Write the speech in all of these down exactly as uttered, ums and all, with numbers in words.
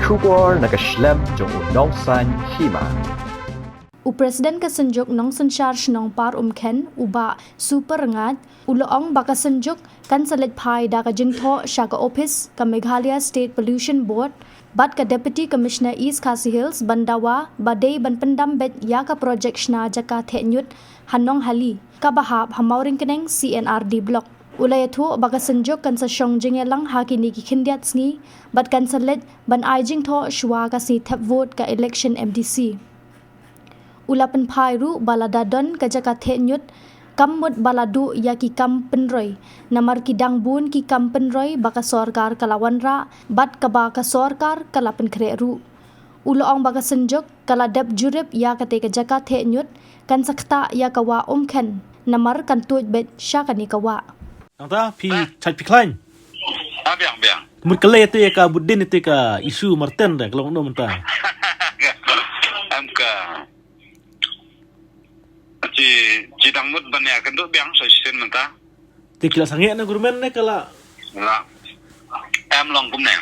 Khubor na ka shlem jong u Nongsaiñ Hima. U President ka Synjuk Nongsynshar Shnong Par Umkhen, u Bah Super Rngat, u la ong ba ka Synjuk kan sa leit phai da ka jingthoh sha ka ophis ka Meghalaya State Pollution Board bad ka Deputy Commissioner East Khasi Hills ban dawa ba dei ban pyndam beit ïa ka projek shna jaka theh ñiut ha Nonghali, kaba hap ha Mawryngkneng C and R D Block. U la ïathuh ba ka Synjuk kan sa shong jingïalang ha kine ki khyndiat sngi bad kan sa leit ban ai jingthoh shuwa ka sngi thep vote ka election M D C. U la pynphai ruh ba lada don ka jaka theh ñiut, kam mut ba la duh ïa ki kam pynroi, namar ki dang bun ki kam pynroi ba ka sorkar ka la wanrah bad kaba ka sorkar ka la pynkhreh ruh. U la ong ba ka Synjuk ka la dep jurip ïa kata ka jaka theh ñiut, kan sa ktah ïa ka wah Umkhen, namar kan tuid beit sha kane ka wah. Nangta phi chait phi khlaiñ. Ah, biang, biang. Mut ka lei te ka bud din te ka issue marten da ka long no mynta. Em ka. Ci, ci dang mut ban ïa kynduh biang sa shisien mynta. Te ki la sangeh na government ne ka la. La. Em long kumne.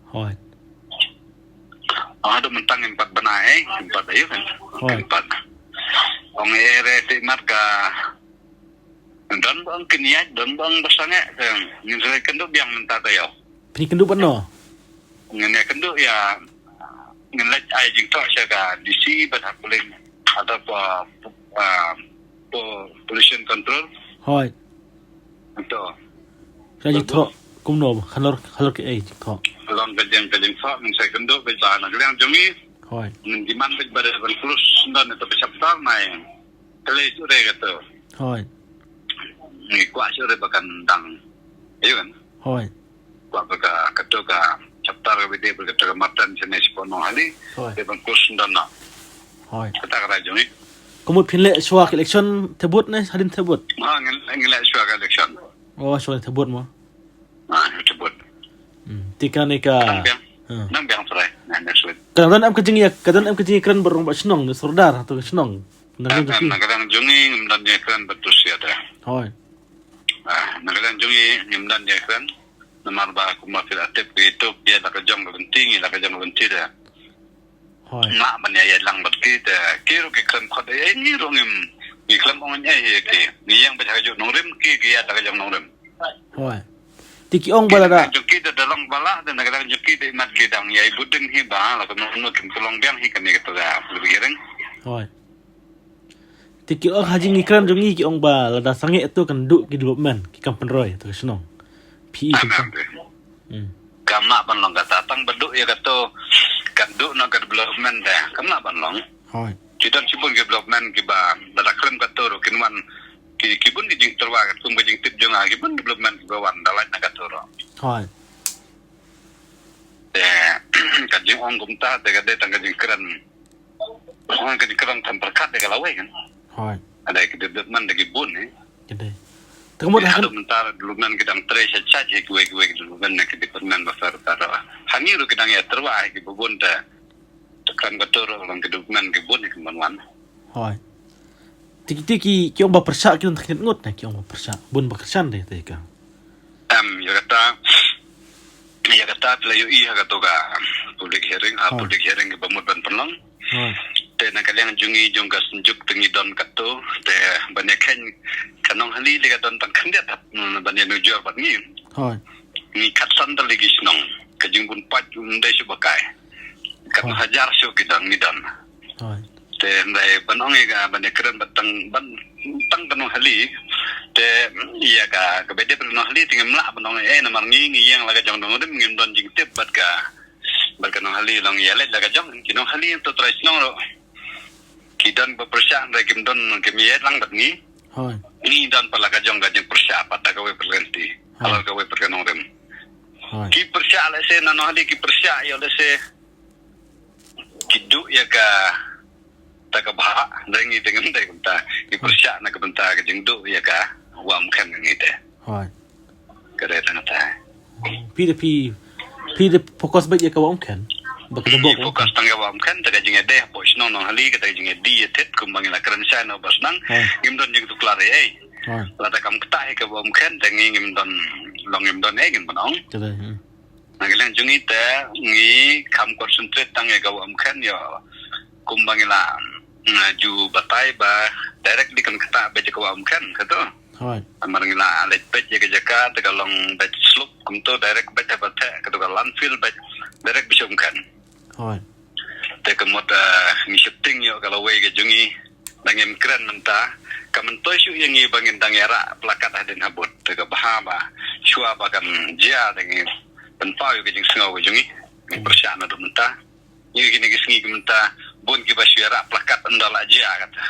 Hoi. Ah, haduh mynta ngim pat bana eh, ngim pat ayu kan. Hoi. Ngim pat. Ong eh re te mat ka. Don ba ong kynïaid, don ba ong ba sangeh, eh, ngin sa kynduh biang mynta ka ïaw. Phi kynduh ban no? Ngin ïa kynduh ïa, ngin leit ai jingthoh sha ka D C bad ha Kuling. Ada pa, pa, pa pollution control. Hoi. Ito. Ka jingthoh kumno, halor, halor kaei jingthoh? Long ka jing, ka jingthoh, ngin sa kynduh bad ba na ka liang jong ngi. Hoi. Ngin demand bad ba ban close don ito ka chapter na ïa. Ka lei tu re ka tu. Hoi. Ngi kwah shuh re ba kan dang. Ayu kan? Hoi. Kwah ba ka, ka tu ka chapter ka bide ba ka tu ka marten sene sipon Nonghali. Hoi. Re ban close don na. Hoi. Kata ka rai jong ngi. Ka mut phin leh shuwa ka election thep vote ne hadien thep vote? Ha, ngin, ngin leh shuwa ka election. Oh, shuwa thep vote mo. Ah, thep vote. Hmm, te kane ka. Nang biang. Ha. Nang biang trai. Nah, next week. Ka dang em ka jingïa, ka dang em ka jingïakren bad rangbah shnong ne sordar to ka shnong. Nang em, em, nang ka dang jong ngi ngim don ïakren bad tu sia da. Hoi. Ah, nang ka dang jong ngi ngim don ïakren. Namar ba kumba phi la tip ki tu phi la ka jong ka lynti ngi la ka jong ka lynti da. Hoi. Nga ban ïa ïa lang bad ki te ki ruh ki khlem khot ei ngi ruh ngim ngi khlem ong ei ei ki. Ngi ïeng bad ha ka juk nongrim ki ki ïa da ka jong nongrim. Hoi. Te ki ong ba la da. Ki dang jong ki da da long ba la da na ka dang jong ki da mat ki dang ïa i buding hi ba la ka nong nong kim ka long biang hi ka ni ka ta da. Lebih kering. Hoi. Te ki ong ha jingïakren jong ngi ki ong ba lada sangeh ïa tu kan duh ki development ki kam pynroi ïa tu ka shnong. Phi i kam. Hmm. Kam lah ban long kata tang ba duh ïa katu kan duh na ka development de. Kam lah ban long. Hoi. Ki don shibun ki development kiba lada khlem katu ruh kin wan ki, ki bun ki jingtyrwa katkum ka jingtip jong nga ki bun development kiba wan da lait na katu ruh. Hoi. Te ka jingong kumta te ka dei tang ka jingkren. Ong ka jingkren tam pyrkhat de ka lawei kan. Hoi. Ada ki development de ki bun eh. Ka dei. Te ka mut haduh mynta development ki dang trei sha sha ki wei ki wei development na ki development ba fer ta da. Hangi ruh ki dang ïa tyrwa ki ba bun te. Te kren ka tur ruh long ki development ki bun ki ban wan. Hoi. Te ki te ki ki ong ba pyrshah ki don tang ngut na ki ong ba pyrshah bun ba kyrshan de te ka. Em, ïa kata, ïa kata phi la ïohi ha kato ka public hearing, ha public hearing ba mut ban pynlong. Te na ka liang jong ngi jong ka Synjuk te ngi don kato, te ban ïa kheiñ ka Nonghali te ka don tang khyndiat, mm, ban ïa nujor bad ngi. Ngi khatsan tylli ki shnong, ka jingbun paid um dei shuh ba kai. Katno hajar shuh ki don, ngi don. Te hynrei ban ong ïa ka ban ïa kren ba tang ban tang ka Nonghali. Te ïa ka ka ba dei ba Nonghali te ngim lah ban ong eh namar ngi ngi ïeng la ka jong nongrim ngim don jingtip bad ka bad ka Nonghali long ïa leit la ka jong ki Nonghali to trai shnong ruh. Ki don ba pyrshah hynrei kim don kim ïa lang bad ngi. Ngi don pa la ka jong ka jingpyrshah pat ta ka wei pyrkhat ti. Halor ka wei pyrkhat nongrim. Ki pyrshah lehse na Nonghali ki pyrshah ïa lehse. Ki duh ïa ka ta ka bha, da ngi da ngam dei kumta. Ki pyrshah na ka bynta ka jingduh ïa ka Wah Umkhen ka ngi te. Hoi. Ka dei tang ta. Phi da phi, phi da focus beit ïa ka Wah Umkhen. Ba ka da bok focus tang ïa Wah Umkhen, ta ka jingïadei hapoh shnong Nonghali, ka ta ka jingïadei ïa thied, kumba ngi la kren shai na ba shnong, ngim don jingtuklar ei ei. Lada kam ktah ïa ka Wah Umkhen, ta ngi ngim don, long ngim don ei ngim ban ong. Ka dei. Na ka liang jong ngi te ngi kham concentrate tang ïa ka Wah Umkhen ïa kumba ngi la, mm, ju batai ba directly kan kata beit ïa ka Wah Umkhen kato. Hoi. Namar ngi la leit beit ïa ka jaka te ka long beit slope kumto direct beit ha ba te kato ka landfill beit direct beit sha Umkhen. Hoi. Te ka mut, ah, ngi shifting ïa ka lawei ka jong ngi. Dang ngim kren mynta, ka myntoi shuh ïa ngi ba ngin dang ïarah plakat hadien habud. Te ka bha ba shuwa ba kan jia te ngi pynpaw ïa ka jingsngew ka jong ngi. Ngi pyrshah naduh mynta. Ngi kine ki sngi ki mynta bun kiba shu ïarah plakat ynda la jia kata.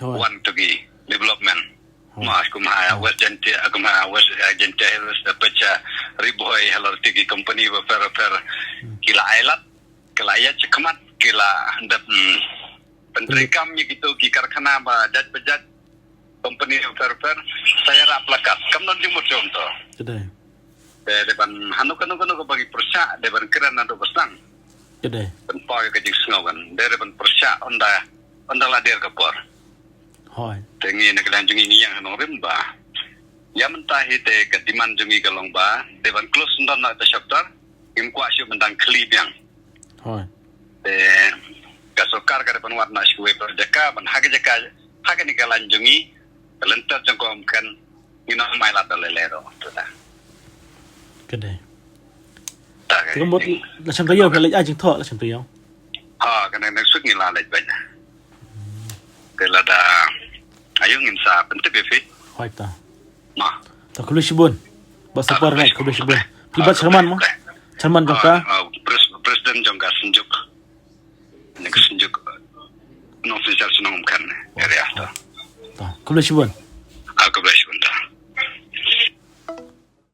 Hoi. Wan to ki development. Hoi. Ma kum ha West Jaintia, kum ha West, eh, Jaintia Hills, da pyrshah Ri Bhoi halor te ki company bapher bapher. Hmm. Ki la ailad, ki la ïaid shakhmat, ki la dep, mm, pyntreikam ïa kito ki karkhana ba jait ba jait, company bapher bapher, sa ïarah plakat. Kam don jingmut jong to. Te dei ban hano kano kano kaba ngi pyrshah, dei ban kren naduh ba sdang. Pynpaw ïa ka jingsngew kan. Dei ban pyrshah ynda, ynda la dier ka por. Hoi. Te ngi na ka liang jong ngi ngi ïeng ha nongrim ba ïa mynta hi te ka demand jong ngi ka long ba dei ban close ynda na ka chapter. Ngim kwah shuh ban dang khlieh biang. Hoi. Te ka sorkar ka dei ban wad na shuwa per jaka ban ha ka jaka ha kane ka lain jong ngi ka lynter jong ka Umkhen. Ngi nang mai lad da lei lei ruh. Te da. Ka dei. Te ka mut la shem taïew, la leit ai jingthoh la shem taïew. Ha, kane next week ngi la leit beit. Te lada aïu ngin sa pyntip ïa phi. Hoi ta. Ma. Ta khublei shibun. Ba sa par ngai khublei shibun. Phi bat chairman mo? Chairman jong ka? Ah, ah, pres-, president jong ka Synjuk. Ngi ka Synjuk, uh, North Central Shnong Umkhen area to. Ta, khublei shibun.